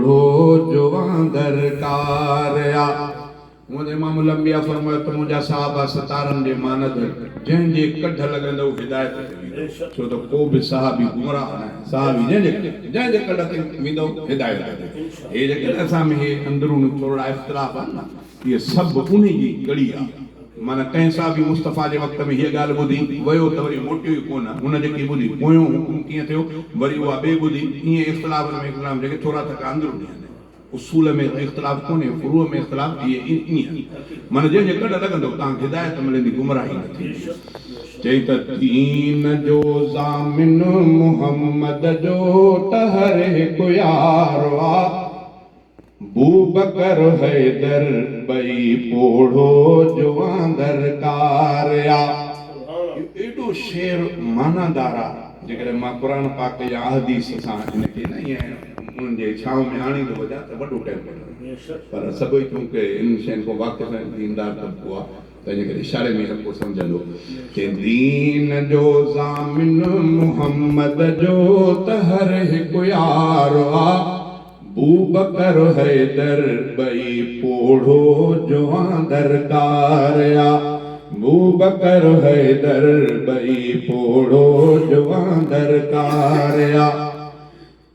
پوڙهو جوان درڪار آ. هونء ته امام الانبياء فرمايو ته منهنجا صحابه ستارن جي مانند جنهن جي ڪڍ لڳندؤ هدايت تي ويندؤ ڇو ته ڪو به صحابي گمراهه ناهي صحابي جنهن جي جنهن جي ڪڍ تي ويندؤ هدايت تي هي جيڪي نه اسان ۾ هي اندروني ٿورڙا اختلاف آهن نه اهي سڀ انهي جي ڪڙي آ معنيٰ ڪنهن صحابي مصطفيٰ جي وقت ۾ هيء ڳالهه ٻڌي ويو ته وري موٽيو ئي ڪونه هن جيڪي ٻڌي پويون حڪم ڪيئن ٿيو وري اها ٻي ٻڌي ائين اختلافن ۾ اختلاف جيڪي ٿورا ٿڪا اندروني آهن. اصول ۾ اختلاف ڪونهي، فروع ۾ اختلاف اهي ائين معنيٰ جنهن جي ڪڍ لڳندو تان کي هدايت ملندي گمراهي نه ٿيندي. چئي ته دين جو ضامن محمد جو ته هر هڪ يار آ، بوبڪر حيدر ٻئي پوڙهو جوان درڪار آ. اهو ايڏو شعر معنيٰ دار آ، جيڪڏهن مان قرآن پاڪ يا احاديث سان ان کي نه ائين انهن جي ڇانو ۾ آڻيندو وڃان ته وڏو ٽائيم وٺندو. پر سڀئي چونڪه انهن شين کان واقف آهن، ديندار طبقو آ، تنهنجي ڪري اشاري ۾ هر ڪو سمجهندو. چي دين جو ضامن محمد جو ته هر هڪ يار آ، بوبڪر حيدر ٻئي پوڙهو جوان درڪار آ، بوبڪر حيدر ٻئي پوڙهو جوان درڪار آ.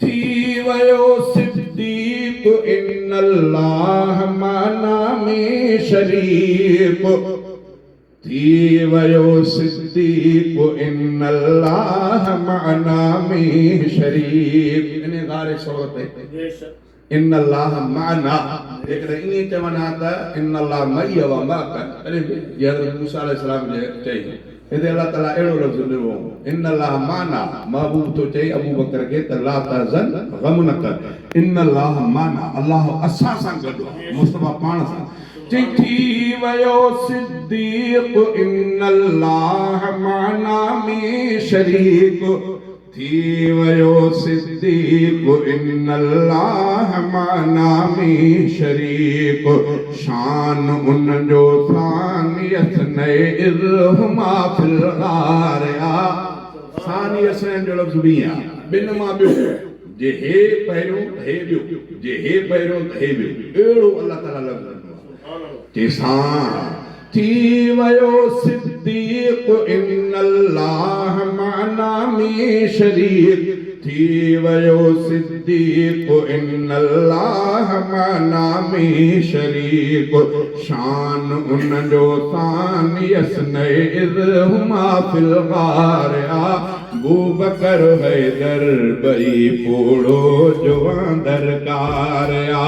ٿي ويو صديق ان الله معنا ۾ شريڪ ٿي ويو صديق ان الله معنا ۾ شريڪ انهي غار ثور تي ان الله معنا جيڪڏهن ائين چون ها ته ان الله معي و معڪ تڏهن به جيئن حضرت موسيٰ عليه السلام جي چئي هتي الله تعاليٰ اهڙو لفظ ڏنو هو، ان الله معنا، محبوب ٿو چئي ابوبڪر کي ته لا تحزن، غم نه ڪر، ان الله معنا، الله اسان سان گڏ آهي، مصطفيٰ پاڻ سان چئي ٿي ويو صديق، ان الله معنا ۾ شريڪ. ٿي ويو صديق ان الله معنا ۾ شريڪ شان ان جو ثاني اثنين اذ هما في الغار آ ثاني اثنين جو لفظ به ائين آ ٻن مان ٻيو جي هي پهريون ته هي ٻيو جي هي پهريون ته هي ٻيو اهڙو الله تعالي لفظ ڏنو آ چي سان ٿي ويو صديق ان الله معنا ۾ شريڪ ٿي ويو صديق ان الله معنا ۾ شريڪ شان ان جو ثاني اثنين اذ هما في الغار ابوبڪر حيدر ٻئي پوڙهو جوان درڪار آ.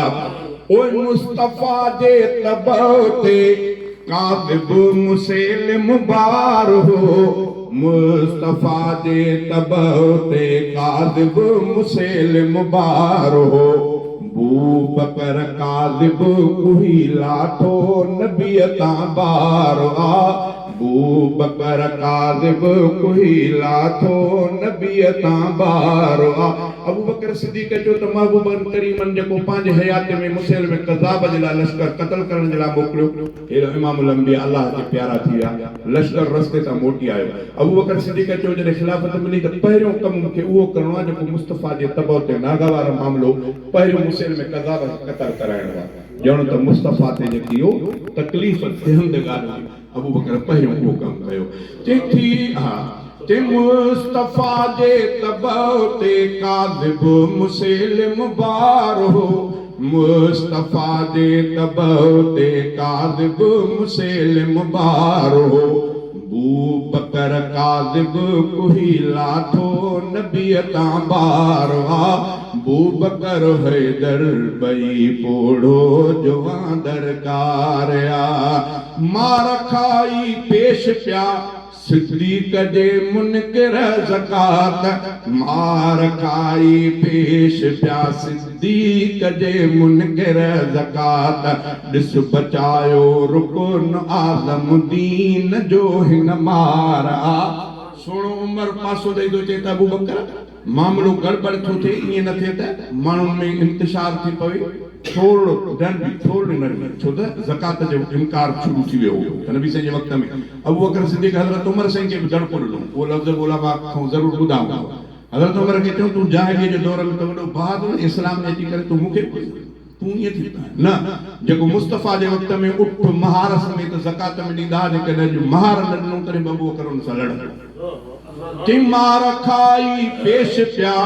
اوء مصطفيٰ جي طبع تي ڪاذب مسيلم بار هو مصطفيٰ جي طبع تي ڪاذب مسيلم بار هو بوبڪر ڪاذب ڪوهي لاٿو نبيء تان بار آ بوبڪر ڪاذب ڪوهي لاٿو نبيء تان بار آ. ابوبڪر صديق چيو ته محبوبن ڪريمن جيڪو پنهنجي حياتيء ۾ مسيلمه ڪذاب جي لاء لشڪر قتل ڪرڻ جي لاء موڪليو، هيل امام الانبياء الله کي پيارا ٿي ويا، لشڪر رستي تان موٽي آيو. ابوبڪر صديق چيو جڏهن خلافت ملي ته پهريون ڪم مون کي اهو ڪرڻو آهي جيڪو مصطفيٰ جي طبع تي ناگوار معاملو پهريون مسيلمه ڪذاب کي قتل ڪرائڻو آهي. ڄڻ ته مصطفيٰ تي جيڪي اهو تڪليف دهند ڳالهه هئي، ابوبڪر پهريون اهو ڪم ڪيو. چي ٿي ها چي مصطفيٰ جي طبع تي ڪاذب مسيلم بار هو مصطفيٰ جي طبع تي ڪاذب مسيلم بار هو بوبڪر ڪاذب ڪهي لاٿو نبيء تان بار آ بوبڪر حيدر ٻئي پوڙهو جوان درڪار آ مار کائي پيش پيا صديق جي منڪر زڪوات مار کائي پيش پيا صديق جي منڪر زڪوات ڏس بچايو رڪن اعظم دين جو هن مار آ. سهڻو عمر پاسو ڏئي ٿو چئي ته ابوبڪر! معاملو گڙٻڙ ٿو ٿئي، ائين نه ٿئي ته ماڻهن ۾ انتشار ٿي پوي، ٿورڙو ڊنڊ ٿورڙي نرمي، ڇو ته زڪوات جو انڪار شروع ٿي ويو هو ته نبي سائين جي وقت ۾ ابوبڪر صديق حضرت عمر سائين کي به دڙڪو ڏنو، اهو لفظ به علماء کان ضرور ٻڌا هوندؤ. حضرت عمر کي چيو، تون جاهليء جي دور ۾ ته وڏو بهادر هئين، اسلام ۾ اچي ڪري تون مون کي به تون ائين ٿي ٻڌائين؟ نه، جيڪو مصطفيٰ جي وقت ۾ اٺ مهار سميت زڪوات ۾ ڏيندا ها، جيڪڏهن اڄ مهار نه ڏنو تڏهن به ابوبڪر ان سان لڙندو. چي مار کائي پيش پيا،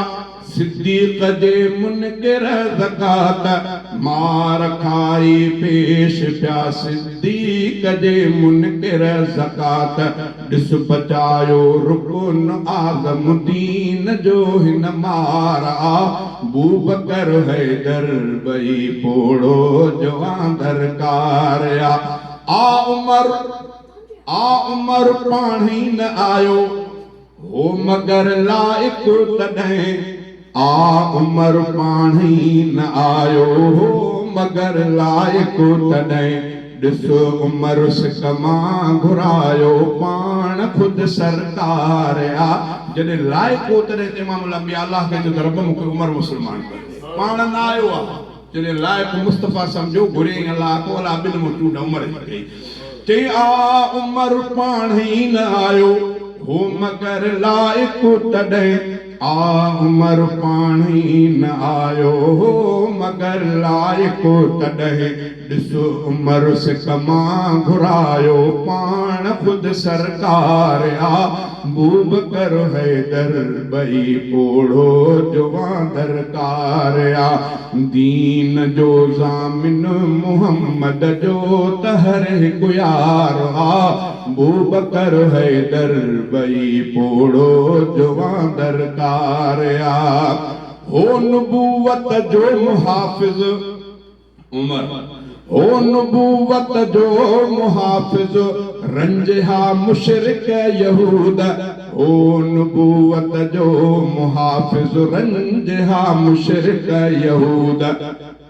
صديق جي منڪر زڪوات، مار کائي پيش پيا، صديق جي منڪر زڪوات. ڏس بچايو رڪن اعظم دين جو هن مار آ بوبڪر حيدر ٻئي پوڙهو جوان درڪار آ آ عمر آ عمر پاڻهئي نه آيو هو مگر لائق تڏهن آ عمر پاڻهئي نه آيو هو مگر لائق تڏهن ڏس عمر سڪ مان گهرايو پاڻ خود سرڪار آ جڏهن لائق هو تڏهن ته امام الانبياء الله کي چيو ته رب مون کي عمر مسلمان ڪر ڏي پاڻ نه آيو آ جڏهن لائق مصطفيٰ سمجهيو گهريائين الله کان الله ٻن مان چونڊ عمر جي ڪئي چئي آ عمر پاڻهئي نه آيو هو مگر لائق تڏهن آ عمر پاڻهئي نه آيو هو مگر لائق تڏهن ڏس عمر سڪ مان گهرايو پاڻ خود سرڪار آ بوبڪر حيدر ٻئي پوڙهو جوان درڪار آ دين جو ضامن محمد جو ته هر هڪ يار آ بوبڪر حيدر ٻئي پوڙهو جوان درڪار آ هو نبوت جو محافظ عمر هو نبوت جو محافظ رنج ها مشرڪ يهود هو نبوت جو محافظ رنج ها مشرڪ يهود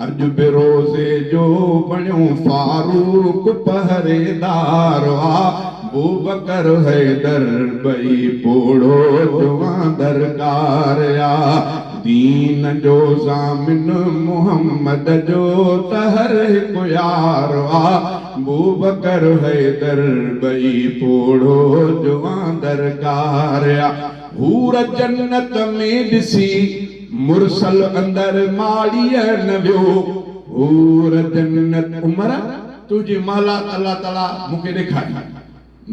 اڄ به روزي جو بڻيو فاروق پهريدار آ بوبڪر حيدر ٻئي پوڙهو جوان درڪار آ دين جو ضامن محمد جو ته هر هڪ يار آ بوبڪر حيدر ٻئي پوڙهو جوان درڪار آ حور جنت ۾ ڏسي مرسل اندر ماڙيء نه ويو حور جنت عمر تنهنجي محلات الله تعاليٰ مون کي ڏيکاري.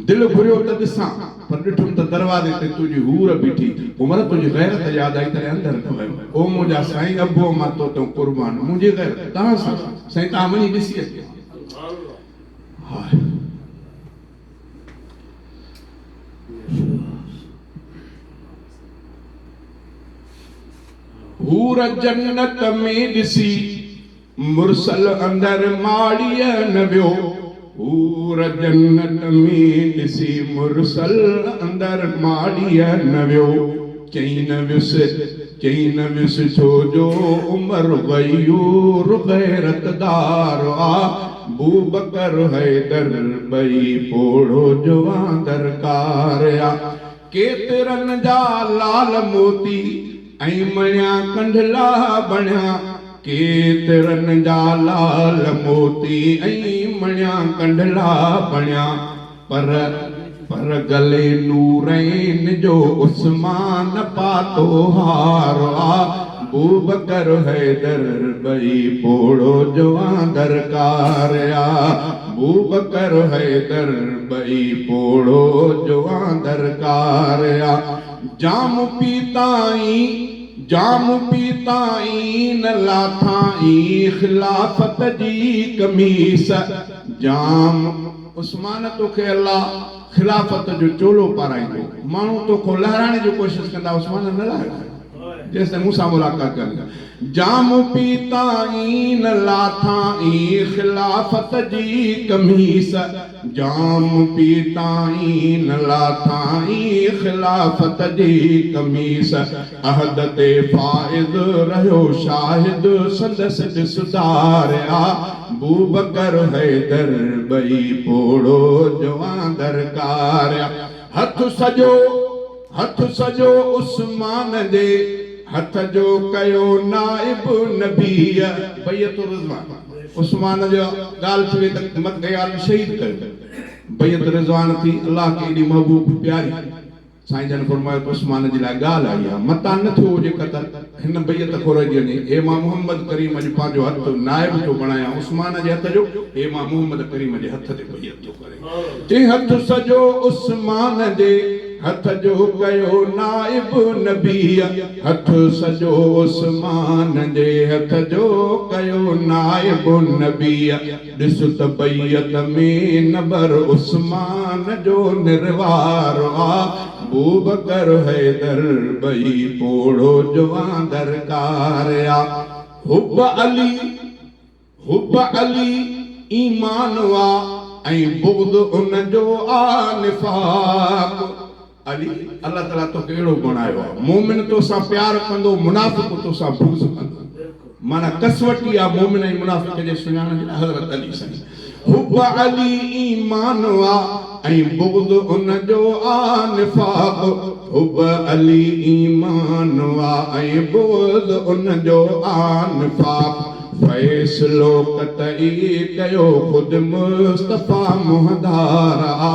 دل گهريو ته ڏسان، پر ڏٺم ته دروازي تي تنهنجي حور بيٺي. عمر تنهنجي غيرت ياد آئي تڏهن اندر نه ويم. او منهنجا سائين ابو امان تو تون قربان، منهنجي غيرت توهان سان. سائين توهان وڃي ڏسي اچو. هاء. حور جنت ۾ ڏسي مرسل اندر ماڙيء نه ويو. حور جنت ۾ ڏسي مرسل اندر ماڙيء نه ويو. چئي نه ويس، چئي نه ويس ڇو جو عمر غيور غيرتدار آ. بوبڪر حيدر ٻئي پوڙهو جوان درڪار آ. ڪيترن جا لال موتي ۽ مڻيا ڪنڍلا بڻيا. ڪيترن جا لال موتي ۽ مڻيا ڪنڍلا بڻيا. پر پر گلي نورين جو عثمان پاتو هار آ. بوبڪر حيدر ٻئي پوڙهو جوان درڪار آ. بوبڪر حيدر ٻئي پوڙهو جوان درڪار آ. جام پيتائين جام پيتائين نه لاٿائين خلافت جي قميص جام عثمان توکي الله خلافت جو چولو پارائيندو ماڻهو توکو لهرائڻ جي ڪوشش ڪندا عثمان نه لهرائي جيستائين مون سان ملاقات ڪندين. جام پيتائين لاٿائين خلافت جي قميص جام پيتائين لاٿائين خلافت جي قميص عهد تي فائز رهيو شاهد سندس ڏسدار آ بوبڪر حيدر ٻئي پوڙهو جوان درڪار آ هٿ سڄو هٿ سڄو عثمان جي هٿ جو ڪيو نائب نبيء بيعت الرضوان عثمان جو ڳالهه ٿي وئي ته مڪي وارن شهيد ڪيو بيعت رضوان ٿي الله کي ايڏي محبوب پياري. سائين جن فرمايو ته عثمان جي لاء ڳالهه آئي آ، متان نه ٿيو هجي قتل، هن بيعت کان رهجي وڃي، هي مان محمد ڪريم اڄ پنهنجو هٿ نائب ٿو بڻايان عثمان جي هٿ جو، هي مان محمد ڪريم جي هٿ تي بيعت ٿو ڪريان. چي هٿ سڄو عثمان جي هٿ جو ڪيو نائب نبيء، هٿ سڄو عثمان جي هٿ جو ڪيو نائب نبيء. ڏس ته بيعت ۾ نبر عثمان جو نروار آ، بوبڪر حيدر ٻئي پوڙهو جوان درڪار آ. حب علي حب علي ايمان آ ۽ بغض ان جو آ نفاق. علي الله تعالي توکي اهڙو بڻايو آ، مؤمن توسان پيار ڪندو، منافق توسان بغض ڪندو. معنيٰ ڪسوٽي آ مؤمن ۽ منافق جي سڃاڻڻ جي لاء حضرت علي سائين. حب علي ايمان آ ۽ بغض ان جو آ نفاق. حب علي ايمان آ ۽ بغض ان جو آ نفاق. فيصلو قطعي ڪيو خود مصطفيٰ منهندار آ.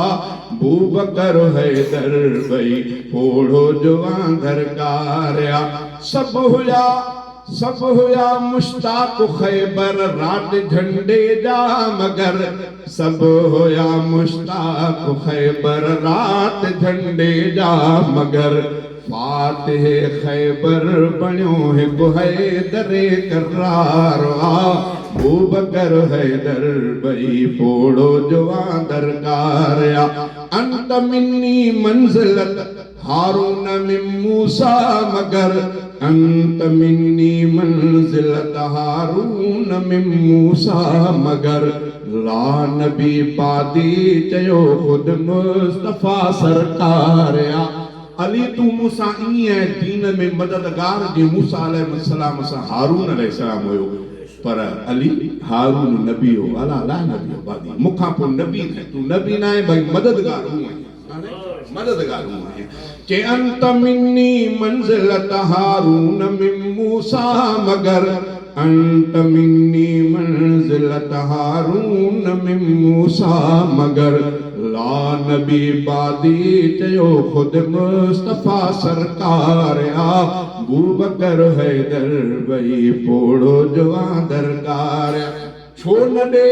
بوبڪر حيدر ٻئي پوڙهو جوان درڪار آ. سڀ هيا سڀ هيا مشتاق خيبر رات جهنڊي جا مگر سڀ هيا مشتاق خيبر رات جهنڊي جا مگر فاتح خيبر بڻيو هڪ حيدر ڪرار آ بوبڪر حيدر ٻئي پوڙهو جوان درڪار آ انت مني منزلت هارون من موسيٰ مگر انت مني منزلت هارون من موسيٰ مگر لا نبي بعدي چيو خود مصطفيٰ سرڪار آ علي تون مون سان ائين آهين دين ۾ مددگار جيئن موسيٰ عليهم السلام سان هارون عليه السلام هيو پر علي هارون نبي هو الا لا نبي بعدي مون کان پوء نبي ناهي تون نبي ناهين باقي مددگار هون آهين. مددگار هون آهيان. چي انت مني منزلت هارون من موسيٰ مگر انت مني منزلت هارون من موسيٰ مگر لا نبي بعدي چيو خود مصطفيٰ سرڪار آ بوبڪر حيدر ٻئي پوڙهو جوان درڪار آ. ڇو نه ڏي،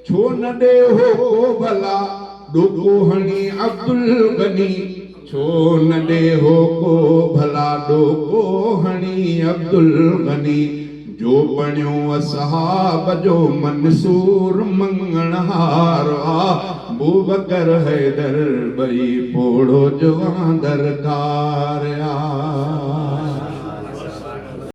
ڇو نه ڏي هو ڪو ڀلا، ڏوڪو هڻي عبدالغني. ڇو نه ڏي هو ڪو ڀلا، ڏوڪو هڻي عبدالغني. جو بڻيو اصحاب جو منصور مڱڻهار آ. بوبڪر حيدر ٻئي پوڙهو جوان درڪار آ.